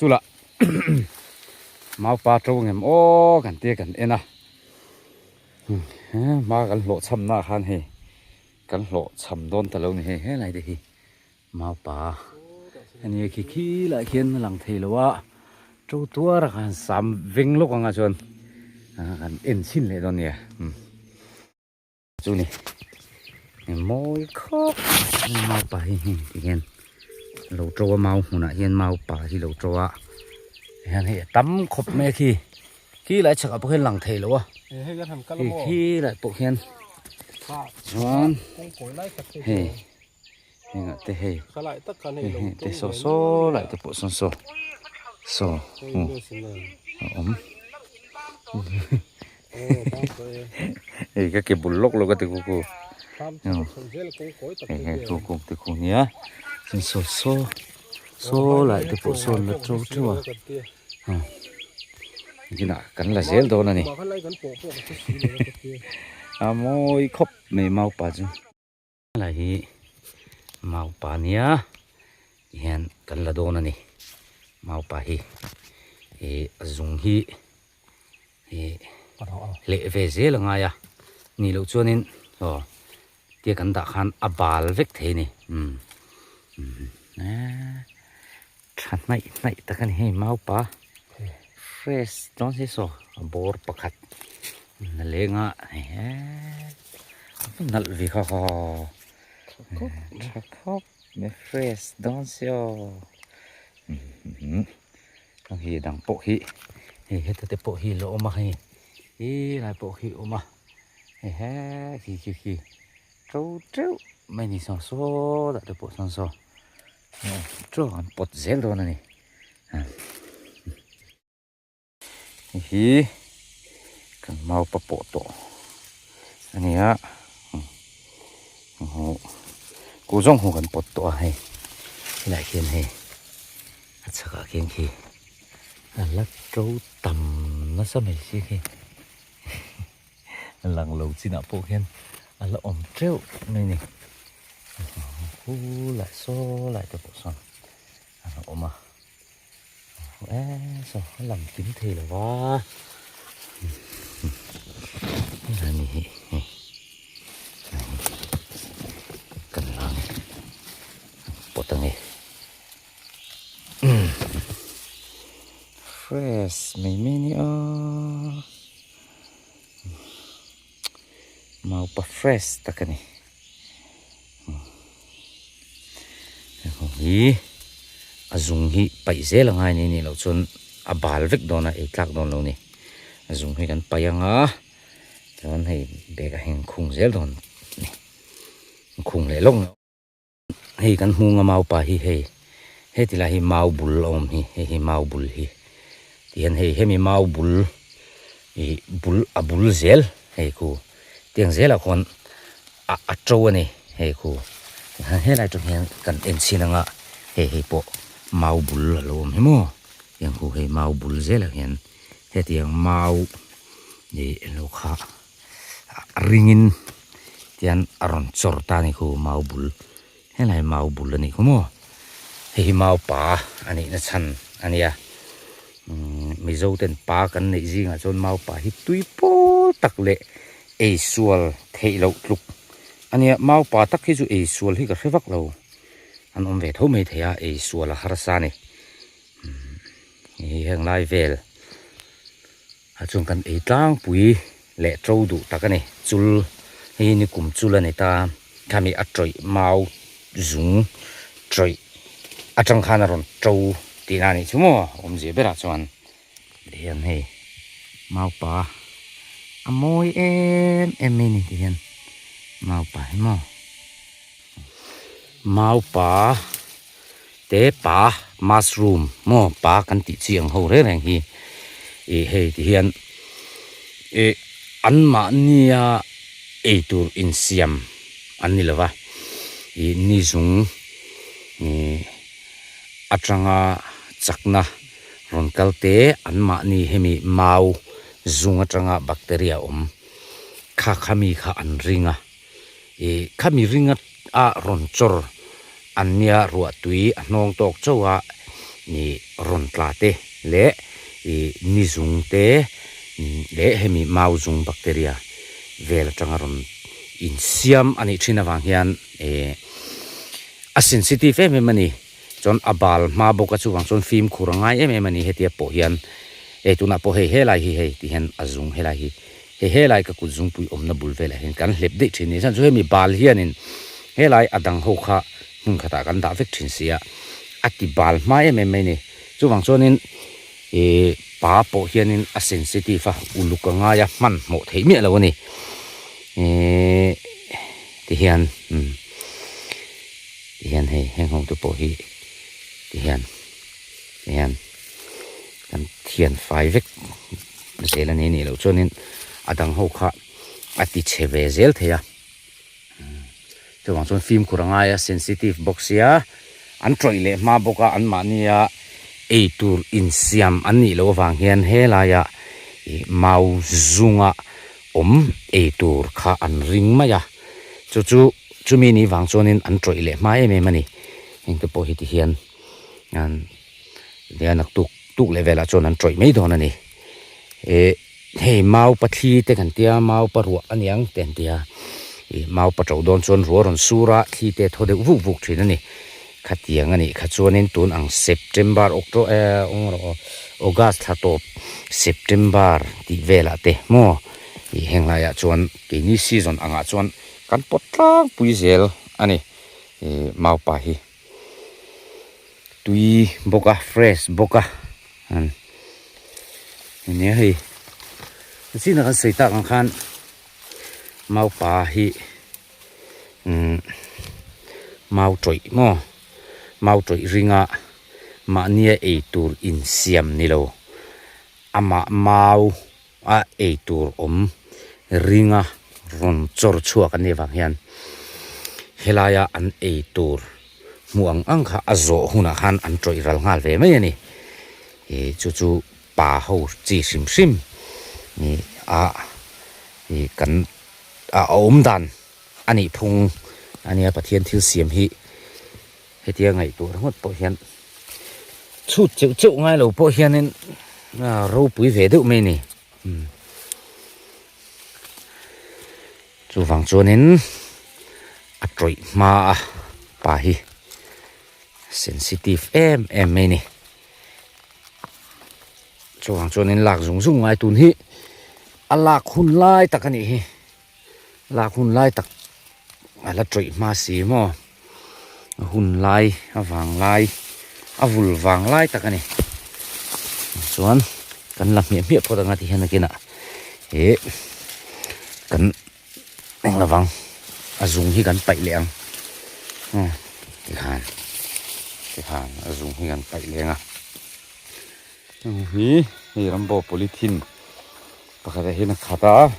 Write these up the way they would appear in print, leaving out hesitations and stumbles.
Chula maupa to ngem aw kan tia kan en a hma kan hlawh chham na khan hei kan hlawh chham dawn ta lo ni hei helai te hi maupa ania khi khi lah khian a lang thei lo a to tuar a khan sam veng lawk anga chuan kan en chhin leh dawn nia. Chu ni mawi khawp mau pa hi hei ti hian lo to a mau hmunah hian mau pa hi lo to a hian hei a tam khawp mai a khi khi lai chhakah pawh hian lang thei lo a hei khi lai pawh hian chuan hei hengah te hei hei te saw saw lai te pawh sawn saw saw a awm. Hei ka ke bul lawk lawk a ti ku ku hei hei ku ku ti khu nia chuan saw saw saw lai te pawh sawn la teuh teuh a kinah kan la zel dawn a ni a mawi khawp mai maupa chu. Helai hi maupa nia tihian kan la dawn a ni maupa hi ih a zung hi ih leh ve zel a ngai a nih loh chuanin aw tia kan dah khan a bal vek thei a ni umm tha hnaih hnaih tak a ni hei maupa fresh dawn si saw a bawr pakhat la leng a ehe nalh ve kha kha tha khawp mai fresh dawn si aw hei dang pawh hi hei heta te pawh hi la awm a hei he lai pawh hi awm a ehe khi khi khi to teuh mai ni saw sawtah te pawh sawn saw. Chaw an pawt zel dawn a ni. Hei hi kan maupa pawh tawh a ni a. Ku zawng hu kan pawt tawh a hei. Helaiah khian hei a chhakah khian khi a la to tam nasa mai si khi. Lang lo chinah pawh khian a la awm teuh mai a ni. Khu lai saw lai te pawh sawn a lo awm a e saw a lang kim thei lo va a ni hi hei kan lang pawt ang e fresh mai mai a nia. Maupa fresh tak a ni. Hi a zung hi paih zel a ngai a ni nih loh chuan a bal vek dawn a ei tlak dawn lo a ni. A zung hi kan paih ang a chuan hei bag ah hian khung zel dawn a ni. Khung leh lawk loh. Hei kan hmunga maupa hi hei heti lai hi mau bul a awm hi hei hi mau bul hi tihian hei hemi mau bul ih bul a bul zel hei khu tiang zelah khuan a a to a ni hei khu tikhan helai atang hian kan en chhin anga hei hei pawh mau bul a lo awm hi maw tiang khu hei mau bul zelah hian hetiang mau ih alo kha. A ringin tian a rawn chawr ta a ni khu mau bul helai mau bul a nih khu maw hei hi mau pa a nihna chhan a nia umm mizo ten pa kan neih zingah chuan mau pa hi tui pawl tak leh ei sual theih loh tluk a nia mau pa tak hi chu ei sual hi ka hre vak lo an awm ve tho mai thei a ei sual a harsa a ni umm hei heng lai vel. A chuan kan ei tlangpui leh to duh tak a ni. Chul hei ni kum chul a ni ta. Khami a tawih mau zung tawih atang khan a rawn to tihna a nih chu maw awmzia berah chuan tihian hei maupa a mawi em em mai a ni tihian maupa hi maw maupa te pa mushroom maw pa kan tih chi ang ho reng reng hi ih hei ti hian ih an mahnia eitur insiam an ni lova ih ni zung ih atanga chakna rawn kal te an mahni hemi mau zung atanga bacteria awm kha khami kha an ring a. Ih khami ringa a rawn chawr an nia ruah tui a hnawng tawk chauh a, Ih rawn tla te leh ih ni zung te leh hemi mau zung bacteria vel atanga rawn insiam a nih thin avang hian eh a sensitive em em a ni. Chuan a bal hma bawk a chuvang chuan fimkhur a ngai em em a ni hetia pawh hian hei tunah pawh hei helai hi hei ti hian a zung helai hi hei helai ka kut zungpui awmna bul velah hian kan hlep daih thin a ni. Chuan chu hemi bal hianin helai a dang ho kha hmun khatah kan dah vek thin si a, a ti bal hma em em mai a ni. Chuvang chuanin ih pa pawh hianin a sensitive a, uluk a ngai a, hmanhmawh theih miah lo a ni. Ih ti hian umm ti hian hei heng ho te pawh hi ti hian ti hian kan thian fai vek zel a ni anih loh chuanin a dang ho kha a ti chhe ve zel thei a. Chuvang chuan fimkhur a ngai a, sensitive bawk sia, an tawih leh hma bawk a, anmahnia ei tur insiam an nih loh avang hian helaia ih mau zunga awm ei tur kha an ring mai a, chu chu chumi ni vang chuanin an tawih leh hma em em a ni. Heng te pawh hi ti hian an nia naktuk tuk leh velah chuan an tawih mai dawn a ni. Ih. Hei mau pathli te kan tia mau paruah a niang te an tia ih mau paṭo dawn chuan ruah rawn sur a thli te thaw deuh vuk vuk thin a ni khatiang a nih kha chuanin tun ang September Octo eh August thla tawp September tih velah te maw ih heng laiah chuan keini season angah chuan kan pawt tlangpui zel a ni ih mau pa hi. Tui bawk a fresh bawk a an nia hei chin a kan sawi tak ang khan maupa hi umm mau tawih maw mau tawih ringa mahnia ei tur insiam ni lo amah mau a ei tur awm ringa rawn chawr chhuak an nih avang hian helaia an ei tur hmuh ang ang kha a zawh hunah khan an tawih ral nghal ve mai a ni. Ih chu chu pa ho chi hrim hrim ih a ih kan a awm dan a nih phung a nia Pathian thil siam hi Hetia ngaihtuah ringawt pawh hian chhut cheuh cheuh ngai lo pawh hianin ropui ve deuh mai a ni. Chuvang chuanin a tawih hma a pa hi sensitive em em mai a ni. Chuvang chuanin lak zung zung ngai tun hi a lak hun lai tak a nih hi. Lak hun lai tak a la tawih hma si maw a hun lai a vang lai a vul vang lai tak a ni chuan kan la hmiah hmiah phawt anga ti hian nakinah ih kan eng lovang a zung hi kan paih leh ang tikhan tikhan a zung hi kan paih leh ang a hei hi hei rambo polythene pakhatah hian a khat a.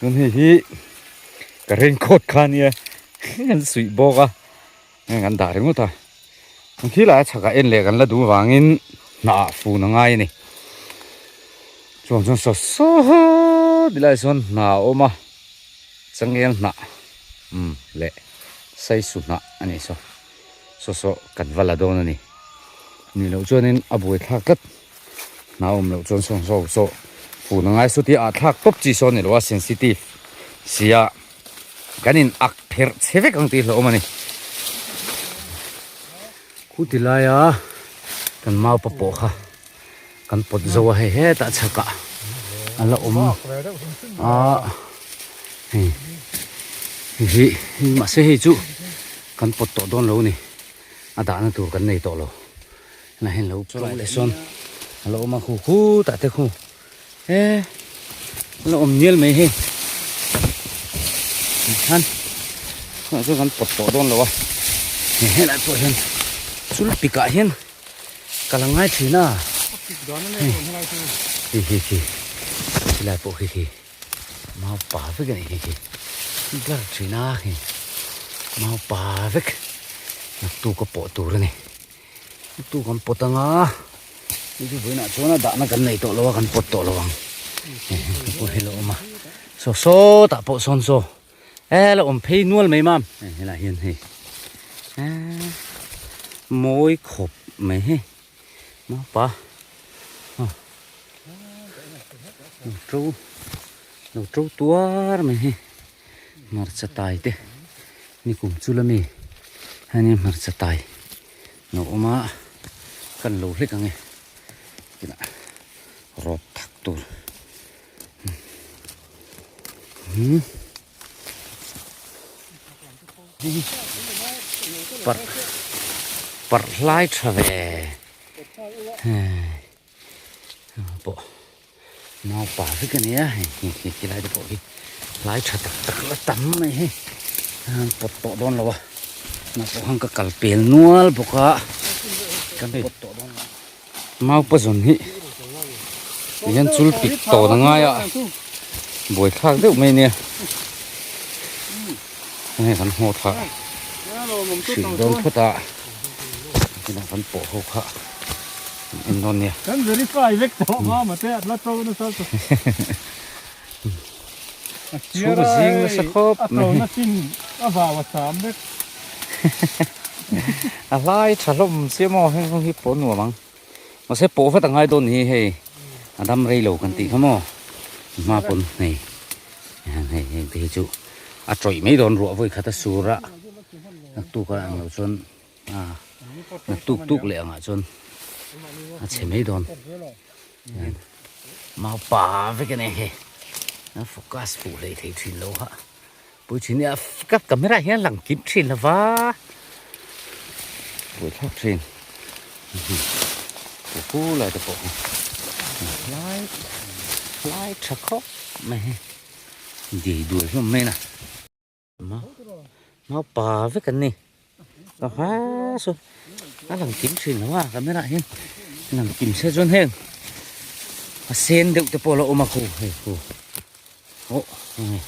Chuan hei hi ka raincoat kha ania an suih bawk a heng an dah ringawt a ang khi lai a chhakah en leh kan la duh avangin hnah fun a ngai a ni chuan chuan saw saw ti lai sawn hna a awm a changel hnah umm leh saisu hnah a nih saw saw saw kan va la dawn a ni nih loh chuanin a buaithlak tlat. Hna awm loh chuan sawn saw saw fun a ngai saw tia ah thlak tawp chi sawn ni lo a sensitive sia kan in ak pherh chhe vek ang tih hlauhawm a ni. Khu ti laia kan maupa pawh kha kan pawt zo a hei hetah chhakah a la awm a hei hei hi mahse hei chu kan pawt tawh dawn lo a ni a dahna tur kan nei tawh lo. Na hen lo chu leh sawn a lo awm a khu khutah te khu he a lo awm nial mai hei tikhan tunah chuan kan pawt tawh dawn lo a he helai pawh hian chul pikah hian ka la ngai thin a hei khi khi khi helai pawh khi khi mau pa vek a nih khi khi tlar thin a khi mau pa vek naktuk a pawh tur a ni. Tu kan pawt anga hei chu vawiinah chuan a dahna kan nei tawh lo a kan pawt tawh lo ang hei pawh hi a lo awm a saw sawtah pawh sawn saw e la awm phei nual mai mam helaiah hian hei mawi khawp mai hei. Maupa lo to lo to tuar mai hi hmarcha tai te nikum chu la mi heng hmarcha tai lo awm a kan lo hlek ang e tinah rawp thak tur Parh parh hlai tha ve hei pawh naupa vek a nia hei khi khi lai te pawh khi hlai tha tak tak la tam mai hi an pawt tawh dawn lo a tunah pawh khan ka kal pel nual bawk a kan pawt tawh dawn lo a. Maupa zawn hi tihian chul pik tawn a ngai a buai thlak deuh mai nia hei kan haw thah hrilh dawn phawt a kinah kan pawh ho kha an en dawn nia kan verify vek tawh ma mate a la to nasa chu chhung a zing nasa khawp a to na chin a vau a sam vek A hlai tha hlawm sia maw heng ho hi pawh nuam ang mahse pawh vat a ngai dawn hi hei a dam rei lo kan tih kha maw hma pawn hei hei heng te hi chu a tawih mai dawn ruah vawi khat a sur a naktuk a ang lo chuan a naktuk tuk leh angah chuan a chhe mai dawn maupa vek a ni hei a focus fuh hlei thei thin lo ha. Puithin hi a ka camera hian lang kim thin lova buai thlak thin hu lai te pawh lai lai tha khawp mai hi dei duai hlawm mai na mau pa vek an ni ka ha saw a lang kim thin lo a camera hian lang kim se chuan heng a sen deuh te pawh a la awm a khu hei khu. Aw hei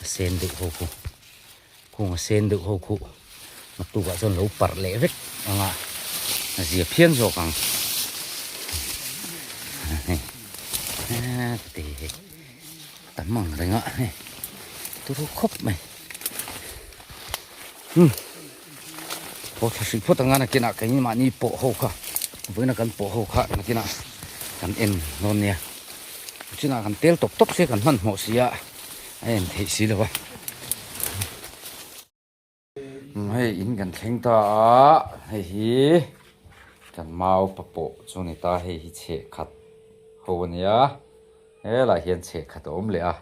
a sen deuh ho khu khung a sen deuh ho khu naktuk ah chuan lo parh leh vek ang a a zia phian zawk ang hei te hei tam ang reng a hei turu khawp mai umm pawh thla hrih phawt ang a nakinah keimahni pawh ho kha vawiin a kan pawh ho kha nakinah kan en dawn nia. Chinah kan tel tawp tawp se kan hmanhmawh si a, a en theih si lo a. Hei in kan thleng ta a, hei hi kan mau pa pawh chu ni ta, hei hi chheh khat ho a nia, helaiah hian chheh khat a awm leh a.